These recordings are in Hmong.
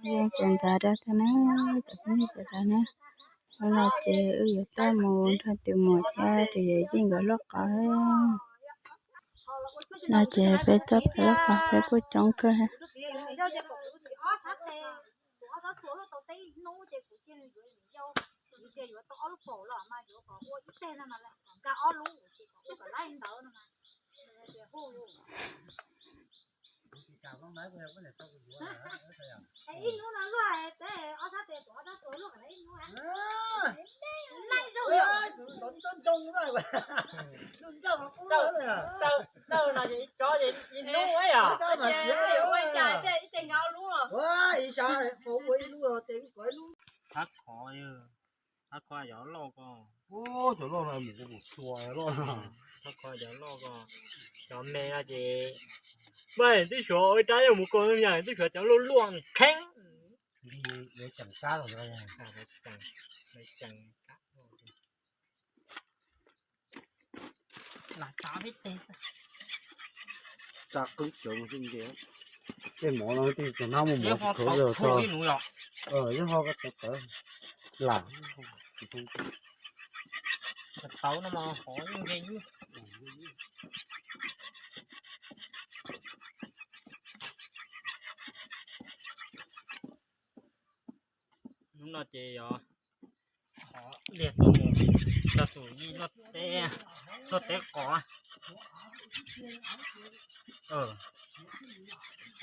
Yeej tsis ntav dab tag na, cov phooj ywg sawv daws na. Hnub no ces wb yuav tuaj mus nrog tus muam thiab tus yawm yij nkawd luaj qos. No ces peb tuaj peb luaj qos peb kuj coob kawg. Thab khov, thab khov yog loj ko. Thab khov yog loj ko. Cov me no ces, mas twb suav ua ib rab yog mus ko yog twb suav cov luaj luaj kheeb. Tsa qwb cawv mus xwb nti. Tej mov no tej tus nab mus mov tsis khav los txog. Yog ho ko tawv tawv lam. Tauv no mas hov yeej nce nyuj. Hnub no ces yog hov liag tuaj mus nrog tus yij luaj teb, luaj teb qos.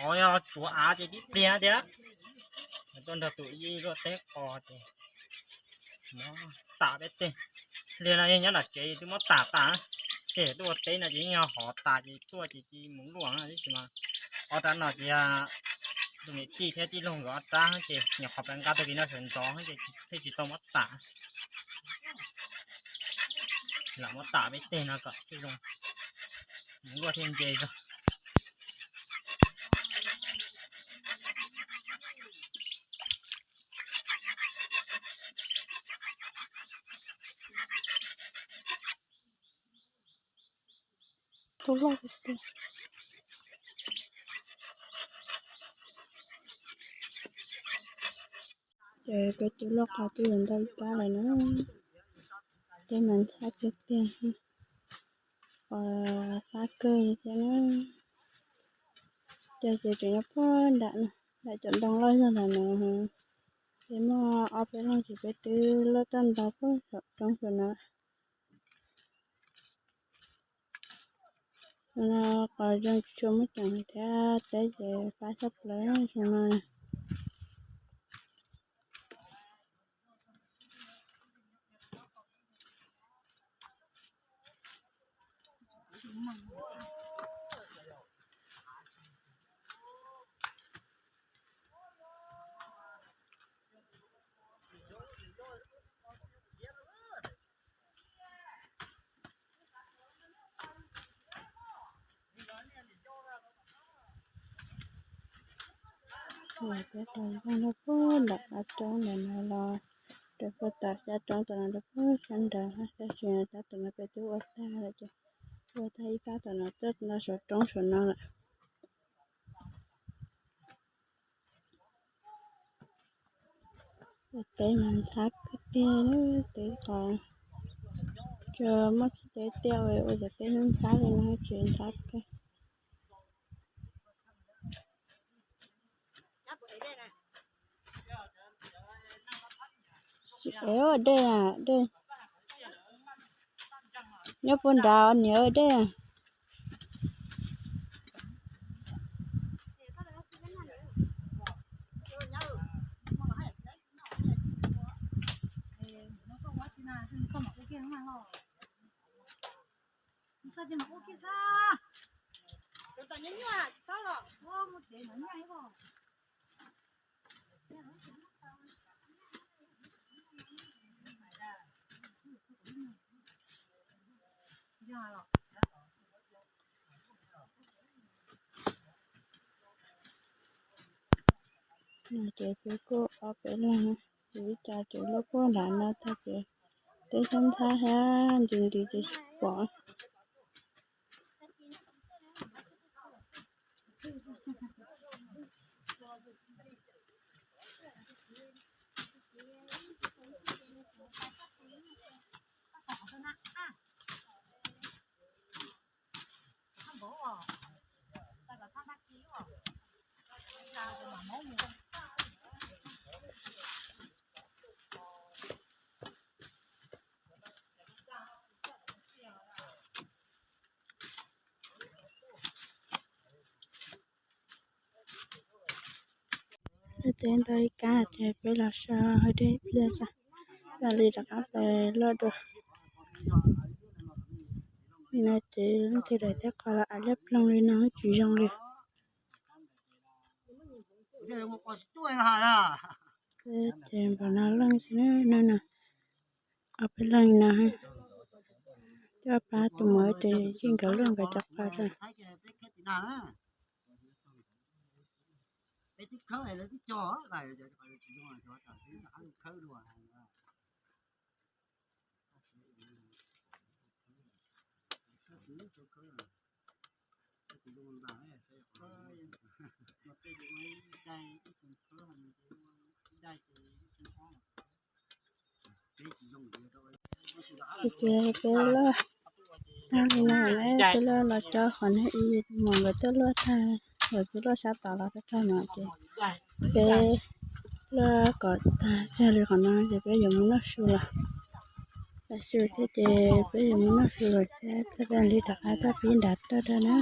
Hov yog tsuav av ces tib pliag tiag. Tuaj nrog tus yij luaj teb qos ces tam peb teg. Liag no yeej nyob nram kev twb muab tam tas, ces tuaj ua teb no ces yeej yog hov tas ces tuaj ces cia mus luaj tib si mas. Ob rab no ces yog tus niam tij thiab tij laug nkawd ob rab ces nyuam qhuav pab nqa tag kis no sawv ntxov ces thiaj tsis tau muab tam. Lam muab tam peb teg no kom thiaj zoo, mus luaj thiaj nce zog. Tub loj tiag tiag. Ces peb tus luaj qos twb yuav ntau ib rab lawm na. Tej mas ntxhab tiag tiag, qos fab kawg li thiab na. Cov ces tseem nyob puag nram no, nram cov ntoo loj zog ntawm no. Ces muaj ob peb leeg ces peb twb luaj tau ntau puag saum roob saum no. Qos zoo tsis tshua muaj ceem thiab teb ces fab tshaj plaws zoo no. Ces tab tom nrog puag nram qab roob ntawm no los rau puag tom xyab roob tom no rau puag sab nraud, tab sis tab tom no peb twb ua tag lawm ces ua tag ib kab tom no tuaj nto saum roob saum no lawm. Ua teb mas ntxhab kawg tiag, teb qos tsuas muaj teb tiaj ua cov teb ntxhab li no tsis ntxhab kawg. Tsis ev dej, dej nyob puag nrad niam dej. Ces peb kuj ob peb leeg, ces ib co ces luaj puag nram no tag ces teb xyab ntxhab thiab nti nti ces tsis pom. dej teb ntau ib kab ces peb los so haus dej ib pliag tso, mam li rov qab pais luaj dua. Nim no ces leej twg daim teb qos los av liab ploog li no tsis zoo li. Ces npaum no leej xwb na, no no, ob peb leeg no, coj pab tus muam ces yeej nkawd luaj nkawd cov qos rau. Ces peb luaj tag li no, peb luaj los tso qhov no ib, tus muam nkawd tuaj luaj tag, nkawd tuaj luaj sab tod los tag no ces peb luaj kom tag tag li qhov no ces peb yuav mus noj su lawm. Tag su thiab ces peb yuav mus noj su lawm thiab, peb mam li rov qab tuaj pib nram toj dua na.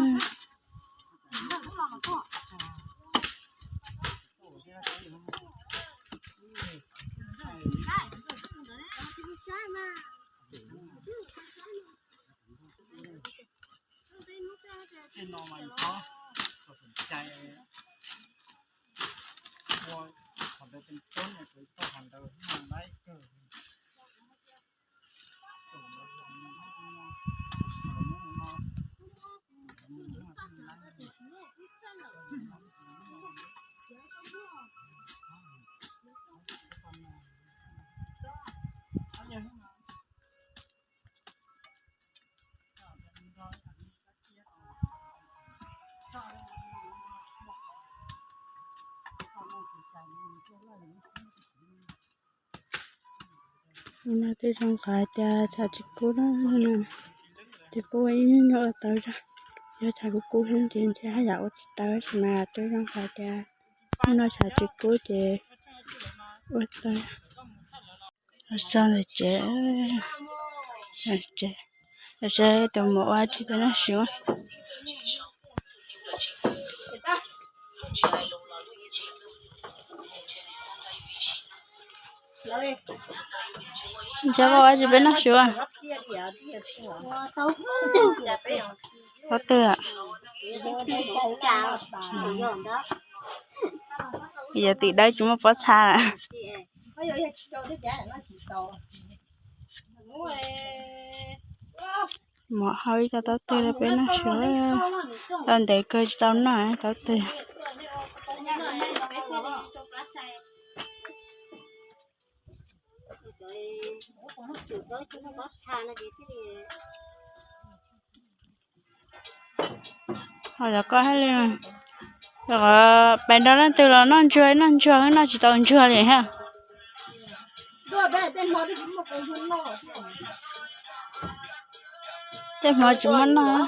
Nim no twb zoo qhov tias tshav tsis kub na, tsis kub ib nyuag ua tau zog. Yog tshav kub kub thiab ces ntshe haj yam ua tsis tau tab sis mas twb zoo qhov tias hnub no tshav tsis kub ces ua tau. Los so ntawm tsev, tsev, tus muam ua tsis peb noj su. Ntshe koj ua tsis peb noj su. Pob twg? Yog tim dawb tsis muaj pob txha lawm. Mov hau ib co taub twg rau peb noj su. Tau ntev kawg tsis tau noj taub twg. Ho cov koj thiaj li, pem nrog leej twg los noj ntsuag noj ntsuag, noj tsis tau ntsuag li thiab. Tej hmo tsis muaj noj.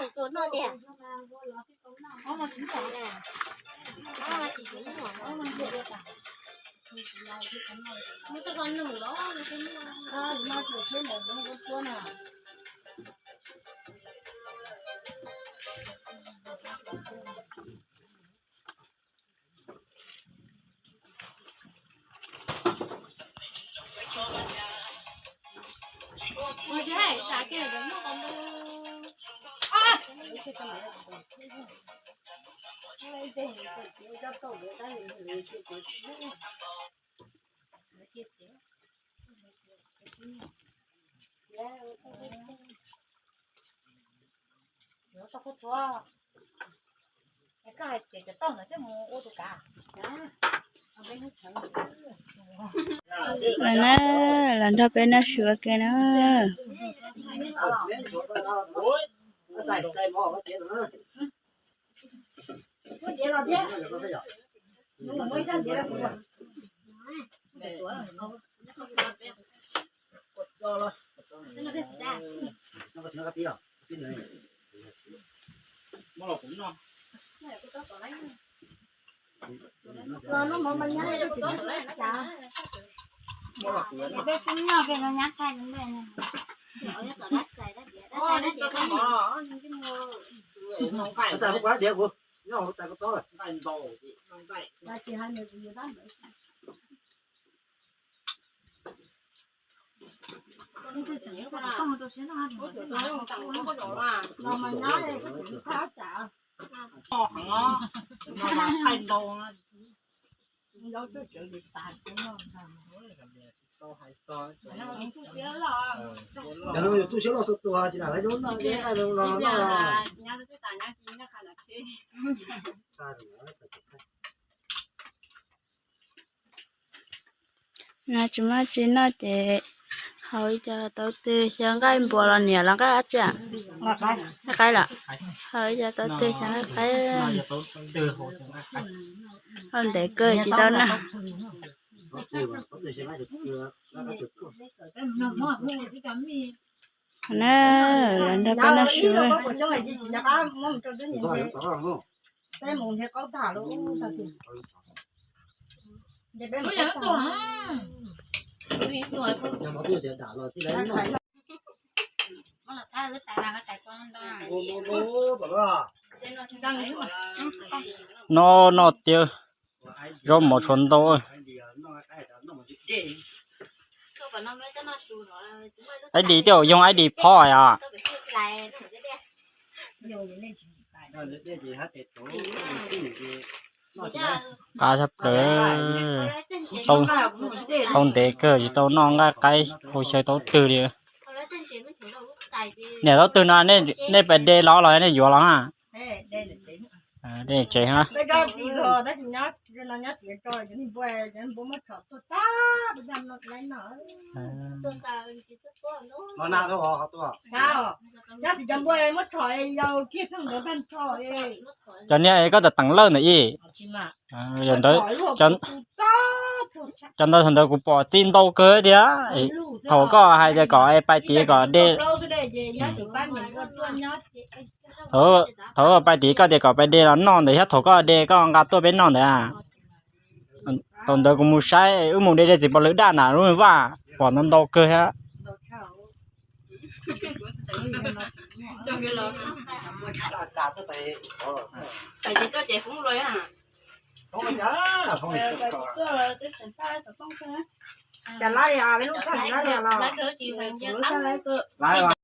Lawm na, los nrog peb noj su ua ke na. Cov no yog tu siab loj txhua tus, tsis lam lawv zoo no, no. No tsis muaj tsi noj ces haus ib co tauv twg, xyaw nqaij npua los niam los nqaij dab tsi? Nqaij qaib los? Haus ib co tauv twg xyaw nqaij qaib. Haus ntev kawg tsis tau noj. Na, lawv nrog peb noj su. Noj noj tiag, zaub mov tshuav ntau. Ib dim tej zaum yoog ib dim phob os. Qab tshaj plaws, tau ntev kawg tsis tau noj nqaij qaib hau xyaw tauv twg li. Niam, tauv twg no nej pais de los los nej yuav los na? De tsev. Cov niag koj tawm teev lawj ntawd ib, cov ntawd thaum ntawd kuv pom txi ntau kawg tiag. Thaum koj hais tias kom pais tid kom de, thaum koj pais tid koj tias kom pais de los noj ntawd thiab thaum koj de koj nqa tuaj peb noj ntawd. Thaum ntawd kuv mus saib wb mus de de txiv pov lwm daj nram lub vaj pom ntau ntau kawg thiab.